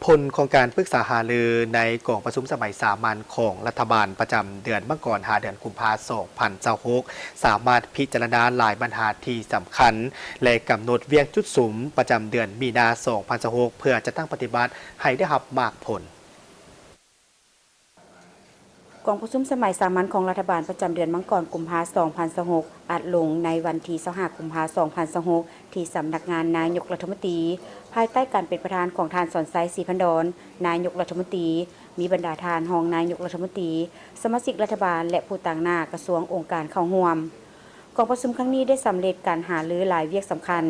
ຜົນຂອງການປຶກສາຫາລືໃນກອງປະຊຸມສະໄໝສາມັນຂອງລັດຖະບານປະຈຳເດືອນມັງກອນ ຫາເດືອນກຸມພາ ສອງພັນຊາວຫົກ ສາມາດພິຈາລະນາຫຼາຍບັນຫາທີ່ສຳຄັນ ແລະ ກຳນົດວຽກຈຸດສຸມປະຈຳເດືອນມີນາ ສອງພັນຊາວຫົກ ເພື່ອຈັດຕັ້ງປະຕິບັດໃຫ້ໄດ້ຮັບໝາກຜົນ. ກອງປະຊຸມສະໄໝສາມັນຂອງລັດຖະບານປະຈຳເດືອນມັງກອນ ກຸມພາ ສອງພັນຊາວຫົກ ອັດລົງໃນວັນທີ ຊາວຫ້າ ກຸມພາ ສອງພັນຊາວຫົກ ທີ່ສຳນັກງານນາຍົກລັດຖະມົນຕີ ພາຍໃຕ້ການເປັນປະທານຂອງທ່ານ ສອນໄຊ ສີພັນດອນ ນາຍົກລັດຖະມົນຕີ, ມີບັນດາທ່ານຮອງນາຍົກລັດຖະມົນຕີ, ສະມາຊິກລັດຖະບານ ແລະ ຜູ້ຕາງໜ້າກະຊວງອົງການເຂົ້າຮ່ວມ. ກອງປະຊຸມຄັ້ງນີ້ໄດ້ສຳເລັດການຫາລືຫຼາຍວຽກສຳຄັນ,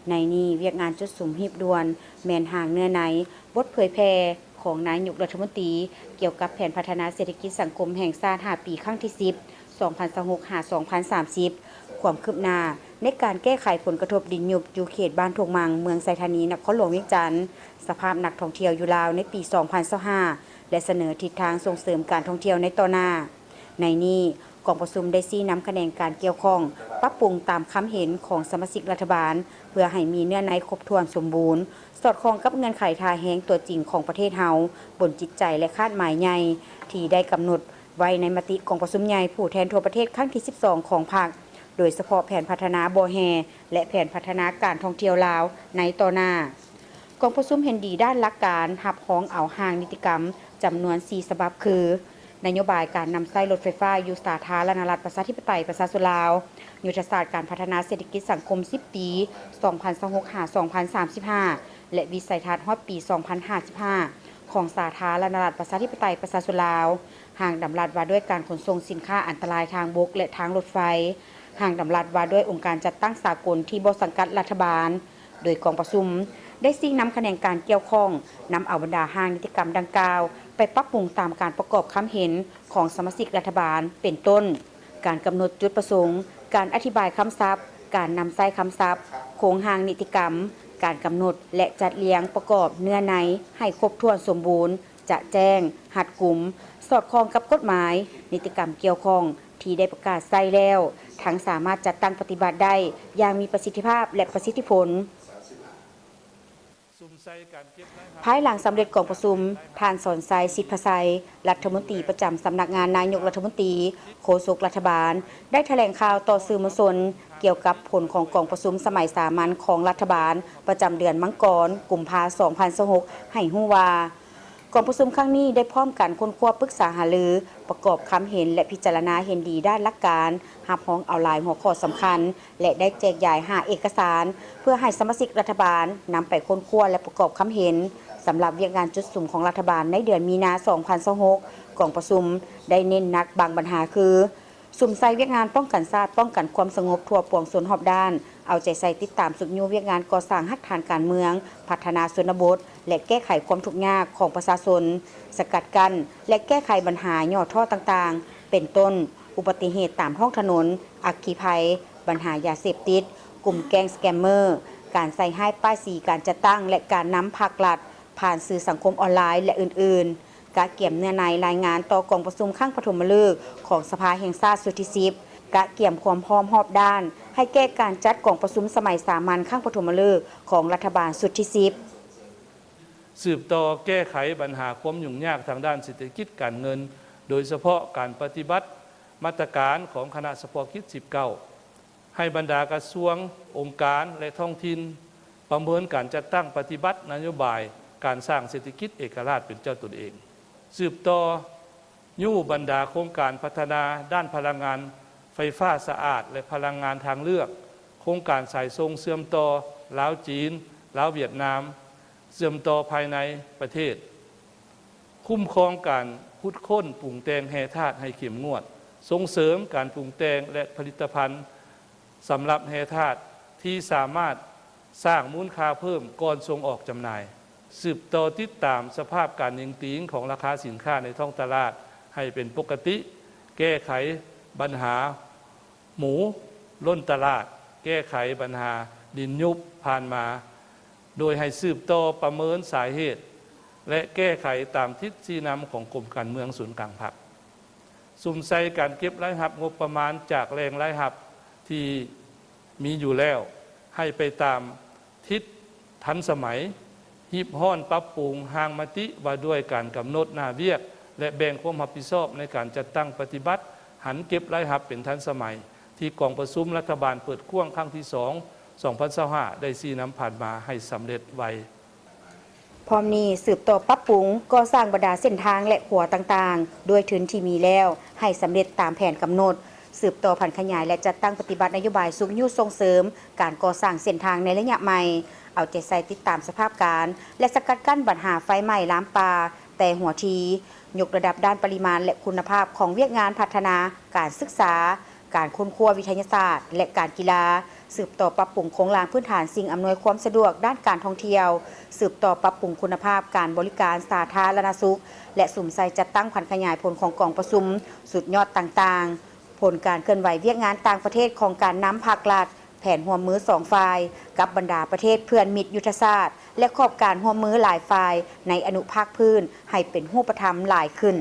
ໃນນີ້ວຽກງານຈຸດສຸມຮີບດ່ວນແມ່ນຮ່າງເນື້ອໃນ ບົດເຜີຍແຜ່ຂອງນາຍົກລັດຖະມົນຕີ ກ່ຽວກັບແຜນພັດທະນາເສດຖະກິດສັງຄົມແຫ່ງຊາດ ຫ້າ ປີ ຄັ້ງທີ ສິບ ສອງພັນຊາວຫົກ ຫາ ສອງພັນສາມສິບ ຄວາມຄືບໜ້າໃນການແກ້ໄຂຜົນກະທົບດິນຍຸບຢູ່ເຂດບ້ານທົ່ງມັງ ເມືອງໄຊທານີ ນະຄອນຫຼວງວຽງຈັນ, ສະພາບນັກທ່ອງທ່ຽວຢູ່ລາວໃນປີ ສອງພັນຊາວຫ້າ ແລະ ສະເໜີທິດທາງສົ່ງເສີມການທ່ອງທ່ຽວໃນຕໍ່ໜ້າ. ໃນນີ້, ກອງປະຊຸມໄດ້ຊີ້ນຳຂະແໜງການກ່ຽວຂ້ອງ ປັບປຸງຕາມຄຳເຫັນຂອງສະມາຊິກລັດຖະບານ ເພື່ອໃຫ້ມີເນື້ອໃນຄົບຖ້ວນສົມບູນ, ສອດຄ່ອງກັບເງື່ອນໄຂທ່າແຮງຕົວຈິງຂອງປະເທດເຮົາ, ບົນຈິດໃຈ ແລະ ຄາດໝາຍໃຫຍ່ທີ່ໄດ້ກຳນົດໄວ້ໃນມະຕິກອງປະຊຸມໃຫຍ່ຜູ້ແທນທົ່ວປະເທດຄັ້ງທີ ສິບສອງ ຂອງພັກ, ໂດຍສະເພາະແຜນພັດທະນາບໍ່ແຮ່ ແລະ ແຜນພັດທະນາການທ່ອງທ່ຽວລາວໃນຕໍ່ໜ້າ. ກອງປະຊຸມເຫັນດີດ້ານຫຼັກການຮັບຮອງເອົາຮ່າງນິຕິກຳຈຳນວນ ສີ່ ສະບັບ ຄື: ນະໂຍບາຍການນຳໃຊ້ລົດໄຟຟ້າຢູ່ສາທາລະນະລັດ ປະຊາທິປະໄຕ ປະຊາຊົນລາວ, ຍຸດທະສາດການພັດທະນາເສດຖະກິດສັງຄົມ ສິບ ປີ ສອງພັນຊາວຫົກ ຫາ ສອງພັນສາມສິບຫ້າ ແລະ ວິໄສທັດຮອດປີ ສອງພັນຫ້າສິບຫ້າ ຂອງສາທາລະນະລັດ ປະຊາທິປະໄຕ ປະຊາຊົນລາວ, ຮ່າງດຳລັດວ່າດ້ວຍການຂົນສົ່ງສິນຄ້າອັນຕະລາຍທາງບົກ ແລະ ທາງລົດໄຟ, ຮ່າງດຳລັດວ່າດ້ວຍອົງການຈັດຕັ້ງສາກົນທີ່ບໍ່ສັງກັດລັດຖະບານ, ໂດຍກອງປະຊຸມໄດ້ຊີ້ນຳຂະແໜງການກ່ຽວຂ້ອງ ນຳເອົາບັນດາຮ່າງນິຕິກຳດັ່ງກ່າວ ໄປປັບປຸງຕາມການປະກອບຄຳເຫັນຂອງສະມາຊິກລັດຖະບານ ເປັນຕົ້ນ ການກຳນົດຈຸດປະສົງ, ການອະທິບາຍຄຳສັບ, ການນຳໃຊ້ຄຳສັບ, ໂຄງຮ່າງນິຕິກຳ, ການກຳນົດ ແລະ ຈັດລຽງປະກອບເນື້ອໃນໃຫ້ຄົບຖ້ວນສົມບູນ, ຈະແຈ້ງ, ຮັດກຸມ, ສອດຄ່ອງກັບກົດໝາຍ, ນິຕິກຳກ່ຽວຂ້ອງ ທີ່ໄດ້ປະກາດໃຊ້ແລ້ວ ທັງສາມາດຈັດຕັ້ງປະຕິບັດໄດ້ຢ່າງມີປະສິດທິພາບ ແລະ ປະສິດທິຜົນ. ພາຍຫຼັງສຳເລັດກອງປະຊຸມ, ທ່ານ ສອນໄຊ ສິດພະໄຊ ລັດຖະມົນຕີປະຈຳສຳນັກງານນາຍົກລັດຖະມົນຕີ, ໂຄສົກລັດຖະບານ ໄດ້ຖະແຫຼງຂ່າວຕໍ່ສື່ມວນຊົນ ກ່ຽວກັບຜົນຂອງກອງປະຊຸມສະໄໝສາມັນຂອງລັດຖະບານ ປະຈຳເດືອນມັງກອນ ກຸມພາ ສອງພັນຊາວຫົກ ໃຫ້ຮູ້ວ່າ, ກອງປະຊຸມຄັ້ງນີ້ໄດ້ພ້ອມກັນຄົ້ນຄວ້າປຶກສາຫາລື, ປະກອບຄຳເຫັນ ແລະ ພິຈາລະນາເຫັນດີດ້ານຫຼັກການ, ຮັບຮອງເອົາຫຼາຍຫົວຂໍ້ສຳຄັນ ແລະ ໄດ້ແຈກຢາຍຫ້າເອກະສານ ເພື່ອໃຫ້ສະມາຊິກລັດຖະບານນຳໄປຄົ້ນຄວ້າ ແລະ ປະກອບຄຳເຫັນ. ສຳລັບວຽກງານຈຸດສຸມຂອງລັດຖະບານໃນເດືອນມີນາ ສອງພັນຊາວຫົກ ກອງປະຊຸມໄດ້ເນັ້ນໜັກບາງບັນຫາຄື, ສຸມໃສ່ວຽກງານປ້ອງກັນຊາດ, ປ້ອງກັນຄວາມສະຫງົບທົ່ວປວງຊົນຮອບດ້ານ, ເອົາໃຈໃສ່ຕິດຕາມຊຸກຍູ້ວຽກງານກໍ່ສ້າງຮາກຖານການເມືອງ, ພັດທະນາຊົນນະບົດ ແລະ ແກ້ໄຂຄວາມທຸກຍາກຂອງປະຊາຊົນ, ສະກັດກັ້ນ ແລະ ແກ້ໄຂບັນຫາຫຍໍ້ທໍ້ຕ່າງໆ ເປັນຕົ້ນ ອຸບັດຕິເຫດຕາມທ້ອງຖະໜົນ, ອັກຄີໄພ, ບັນຫາຢາເສບຕິດ, ກຸ່ມແກ້ງສະແກມເມີ, ການໃສ່ຮ້າຍປ້າຍສີການຈັດຕັ້ງ ແລະ ການນຳພັກລັດຜ່ານສື່ສັງຄົມອອນລາຍ ແລະ ອື່ນໆ. ກະກຽມເນື້ອໃນລາຍງານຕໍ່ກອງປະຊຸມຄັ້ງປະຖົມມະລຶກຂອງສະພາແຫ່ງຊາດຊຸດທີ ສິບ, ກະກຽມຄວາມພ້ອມຮອບດ້ານໃຫ້ແກ່ການຈັດກອງປະຊຸມສະໄໝສາມັນຄັ້ງປະຖົມມະລຶກຂອງລັດຖະບານຊຸດທີ ສິບ. ສືບຕໍ່ແກ້ໄຂບັນຫາຄວາມຫຍຸ້ງຍາກທາງດ້ານເສດຖະກິດການເງິນ, ໂດຍສະເພາະການປະຕິບັດມາດຕະການຂອງຄະນະສະເພາະກິດ ສິບເກົ້າ ໃຫ້ບັນດາກະຊວງ, ອົງການ ແລະ ທ້ອງຖິ່ນ ປະເມີນການຈັດຕັ້ງປະຕິບັດນະໂຍບາຍການສ້າງເສດຖະກິດເອກະລາດເປັນເຈົ້າຕົນເອງ. ສືບຕໍ່ຍູ້ບັນດາໂຄງການພັດທະນາດ້ານພະລັງງານໄຟຟ້າສະອາດ ແລະ ພະລັງງານທາງເລືອກ, ໂຄງການສາຍສົ່ງເຊື່ອມຕໍ່ລາວ-ຈີນ, ລາວ-ຫວຽດນາມ, ເຊື່ອມຕໍ່ພາຍໃນປະເທດ. ຄຸ້ມຄອງການຂຸດຄົ້ນປຸງແຕ່ງແຮ່ທາດໃຫ້ເຂັ້ມງວດ, ສົ່ງເສີມການປຸງແຕ່ງ ແລະ ຜະລິດຕະພັນສຳລັບແຮ່ທາດທີ່ສາມາດສ້າງມູນຄ່າເພີ່ມກ່ອນສົ່ງອອກຈຳໜ່າຍ, ສືບຕໍ່ຕິດຕາມສະພາບການເໜັງຕີງຂອງລາຄາສິນຄ້າໃນທ້ອງຕະຫຼາດໃຫ້ເປັນປົກກະຕິ, ແກ້ໄຂບັນຫາ ໝູລົ້ນຕະຫຼາດ, ແກ້ໄຂບັນຫາດິນຍຸບຜ່ານມາ, ໂດຍໃຫ້ສືບຕໍ່ປະເມີນສາເຫດ ແລະ ແກ້ໄຂຕາມທິດຊີ້ນຳຂອງກົມການເມືອງສູນກາງພັກ. ສຸມໃສ່ການເກັບລາຍຮັບງົບປະມານຈາກແຫຼ່ງລາຍຮັບທີ່ມີຢູ່ແລ້ວ ໃຫ້ໄປຕາມທິດທັນສະໄໝ, ຮີບຮ້ອນປັບປຸງຮ່າງມະຕິວ່າດ້ວຍການກຳນົດໜ້າວຽກ ແລະ ແບ່ງຄວາມຮັບຜິດຊອບໃນການຈັດຕັ້ງປະຕິບັດຫັນເກັບລາຍຮັບເປັນທັນສະໄໝ ທີ່ກອງປະຊຸມລັດຖະບານເປີດກວ້າງຄັ້ງທີສອງ ສອງພັນຊາວຫ້າ ໄດ້ຊີ້ນຳຜ່ານມາໃຫ້ສຳເລັດໄວ. ພ້ອມນີ້ສືບຕໍ່ປັບປຸງກໍ່ສ້າງບັນດາເສັ້ນທາງ ແລະ ຂົວຕ່າງໆ ດ້ວຍທຶນທີ່ມີແລ້ວໃຫ້ສຳເລັດຕາມແຜນກຳນົດ, ສືບຕໍ່ຜັນຂະຫຍາຍ ແລະ ຈັດຕັ້ງປະຕິບັດນະໂຍບາຍຊຸກຍູ້ສົ່ງເສີມການກໍ່ສ້າງເສັ້ນທາງໃນໄລຍະໃໝ່, ເອົາໃຈໃສ່ຕິດຕາມສະພາບການ ແລະ ສະກັດກັ້ນບັນຫາໄຟໄໝ້ລາມປ່າແຕ່ຫົວທີ, ຍົກລະດັບດ້ານປະລິມານ ແລະ ຄຸນນະພາບຂອງວຽກງານພັດທະນາ, ການສຶກສາ, ການຄົ້ນຄວ້າວິທະຍາສາດ ແລະ ການກິລາ, ສືບຕໍ່ປັບປຸງໂຄງລ່າງພື້ນຖານສິ່ງອຳນວຍຄວາມສະດວກດ້ານການທ່ອງທ່ຽວ, ສືບຕໍ່ປັບປຸງຄຸນນະພາບການບໍລິການສາທາລະນະສຸກ ແລະ ສຸມໃສ່ຈັດຕັ້ງຜັນຂະຫຍາຍຜົນຂອງກອງປະຊຸມສຸດຍອດຕ່າງໆ, ຜົນການເຄື່ອນໄຫວວຽກງານຕ່າງປະເທດຂອງການນຳພາກລັດ, ແຜນຮ່ວມມືສອງຝ່າຍກັບບັນດາປະເທດເພື່ອນມິດຍຸດທະສາດ ແລະ ຂອບການຮ່ວມມືຫຼາຍຝ່າຍໃນອະນຸພາກພື້ນໃຫ້ເປັນຮູບປະທຳຫຼາຍຂຶ້ນ.